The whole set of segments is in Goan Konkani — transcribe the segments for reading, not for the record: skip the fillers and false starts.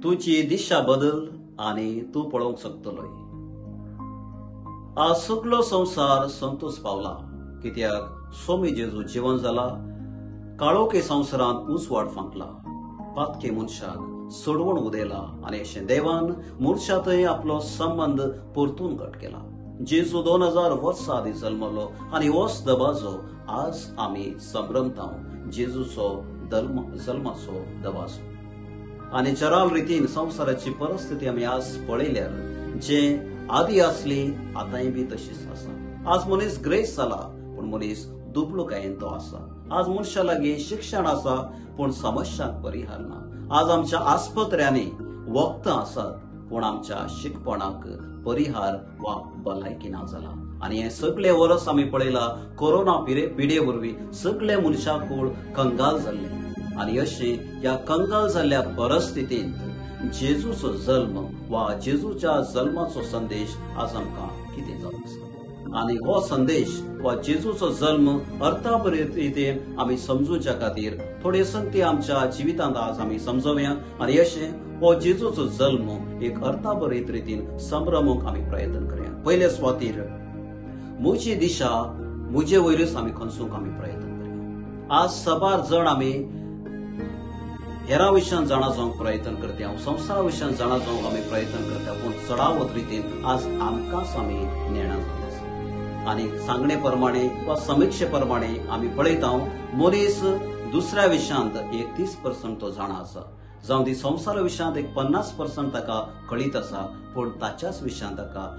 तुजी दिशा बदल आनी तूं पळोवंक शकतलोय. आज सगलो संवसार संतोष पावला कित्याक स्वामी जेजू जिवन जाला, काळोखे संवसारांत उजवाड फांकला, पातके मनशाक सोडवण उदयला आनी अशें देवान मनशा थंय आपलो संबंद परतून घट केला. जेजू 2000 वर्सां आदीं जल्मलो आनी होच दबाजो आज आमी संभ्रमता, जेजूचो जल्माचो दबाजो. आनी जराल रितीन संवसाराची परिस्थिती आमी आज पळयल्यार जे आदी आसली आतांय बी तशीच आसा. आज मनीस ग्रेस जाला पूण मनीस दुबळकायेन तो आसा. आज मनशा लागीं शिक्षण आसा पूण समस्यांक परिहार ना. आज आमच्या आस्पत्र्यांनी वखदां आसात पूण आमच्या शिकपणाक परिहार वा भलायकी ना जाला. आनी हें सगळे वर्स आमी पळयला कोरोना पिडे वरवीं सगळे मनशाकूळ कंगाल जाल्ले आनी अशें ह्या कंगाल जाल्ल्या परिस्थितींत जेजूचो जल्म वा जेजूच्या जल्माचो संदेश आज आमकां कितें जावन आसा. आनी हो संदेश वा जेजूचो जल्म अर्थाभरीत रितीन आमी समजूच्या खातीर थोडे संगती आमच्या जिवितांत आज आमी समजोवया आनी अशें हो जेजूचो जल्म एक अर्थाभरीत रितीन संभ्रमूंक आमी प्रयत्न करया. पयले सुवातीर म्हजी दिशा म्हजे वयरूच आमी खंसूंक आमी प्रयत्न करया. आज सबार जण आमी हेरा विशयान जाणा जावंक प्रयत्न करता, संवसारा विशयान जाणा जावंक आमी प्रयत्न करता, पूण चडावत रितीन आज आमकांच आमी नेणा जावन आसा. आनी सांगणे प्रमाणे वा समिक्षे प्रमाणे आमी पळयता मनीस दुसऱ्या विशयांत एक 30% तो जाणा आसा, जावं ती संवसारा विशयांत एक 50% ताका कळीत आसा, पूण ताच्याच विशयांत ताका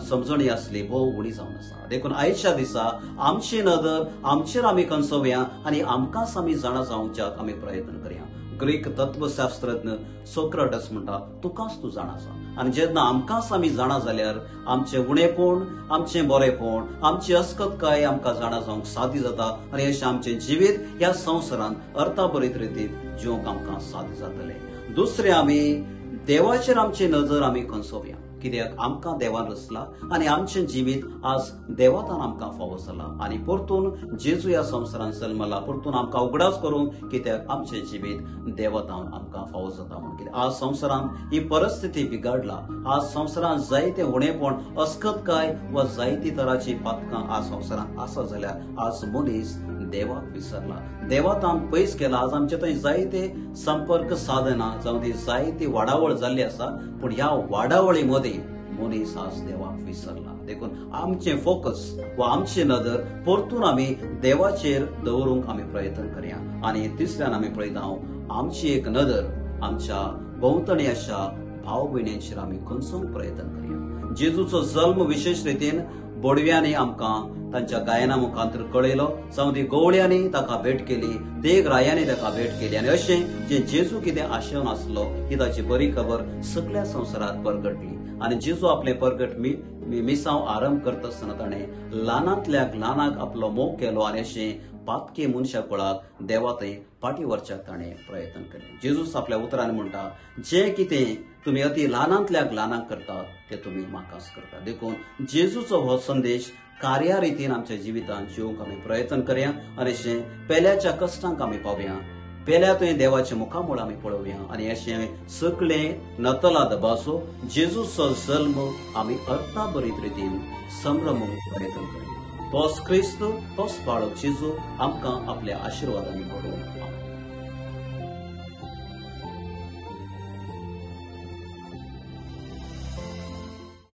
समजणी आसली भोव उणी जावन आसा. देखून आयच्या दिसा आमची नदर आमचेर आमी कंसोवया आनी आमकांच आमी जाणा जावच्याक आमी प्रयत्न करया. ग्रीक तत्वशास्त्रज्ञ सोक्रटस म्हणटा, तुकाच तूं जाणा जा. आनी जेन्ना आमकांच आमी जाणा जाल्यार आमचें उणेपण, आमचें बरेपण, आमची अस्कतकाय आमकां जाणा जावंक साध्य जाता आनी अशें आमचें जिवीत ह्या संवसारांत अर्थाभरीत रितीन जिवंक आमकां साध्य जातलें. दुसरें, आमी देवाचेर आमची नजर आमी कंसोवया कित्याक आमकां देवान रचला आनी आमचें जिवीत आज देवातान आमकां फावो जाला. आनी परतून जेजू ह्या संवसारान जल्मला, परतून आमकां उगडास करूंक कित्याक आमचें जिवीत देवातान आमकां फावो जाता म्हूण. कित्याक आज संवसारान ही परिस्थिती बिगाडला, आज संवसारान जायते उणेपण, अस्कतकाय वा जायती तराची पातकां आज संवसारान आसा जाल्यार आज मनीस देवाक विसरला, देवातान पयस केला. आज आमचे थंय जायते संपर्क साधना जावं ती जायती वाडावळ जाल्ली आसा, पूण ह्या वाडावळी मदीं मनीस आज देवाक विसरला. देखून आमचें फोकस वा आमची नदर परतून आमी देवाचेर दवरूंक आमी प्रयत्न करया. आनी तिसऱ्यान आमी पळयता आमची एक नदर आमच्या भोंवतणी अशा भाव भयणींचेर आमी खंचोवंक प्रयत्न करया. जेजूचो जल्म विशेश रितीन बोडव्यांनी आमकां तांच्या गायना मुखांतर कळयलो, जावं ती गवळ्यांनी ताका भेट केली, देग रायांनी ताका भेट केली आनी अशें जे जेजू कितें आशेवन आसलो ही ताची बरी खबर सगळ्या संवसारात परगटली. आनी जेजू आपलें परगट मिसांव आरंभ करता आसतना ताणें ल्हानांतल्या ल्हानाक आपलो मोग केलो आनी अशें पातके मनशा कुळाक देवा थंय फाटीं व्हरच्याक ताणें प्रयत्न केलें. जेजूस आपल्या उतरान म्हणटा, जें कितें तुमी अती ल्हानांतल्या ल्हानाक करतात तें तुमी म्हाकाच करता. देखून जेजूचो हो संदेश कार्या रितीन आमच्या जिवितांत जिवंक आमी प्रयत्न करया आनी अशें पेल्याच्या कश्टांक आमी पावया, पेल्या थंय देवाच्या मुखामळ आमी पळोवया आनी अशें सगळें नतला दबाजो जेजूचो जल्म आमी अर्थाभरीत रितीन संभ्रमूंक प्रयत्न करया. तोच क्रिस्त, तोच बाळक जेजू आमकां आपल्या आशिर्वादांनी भरोवन.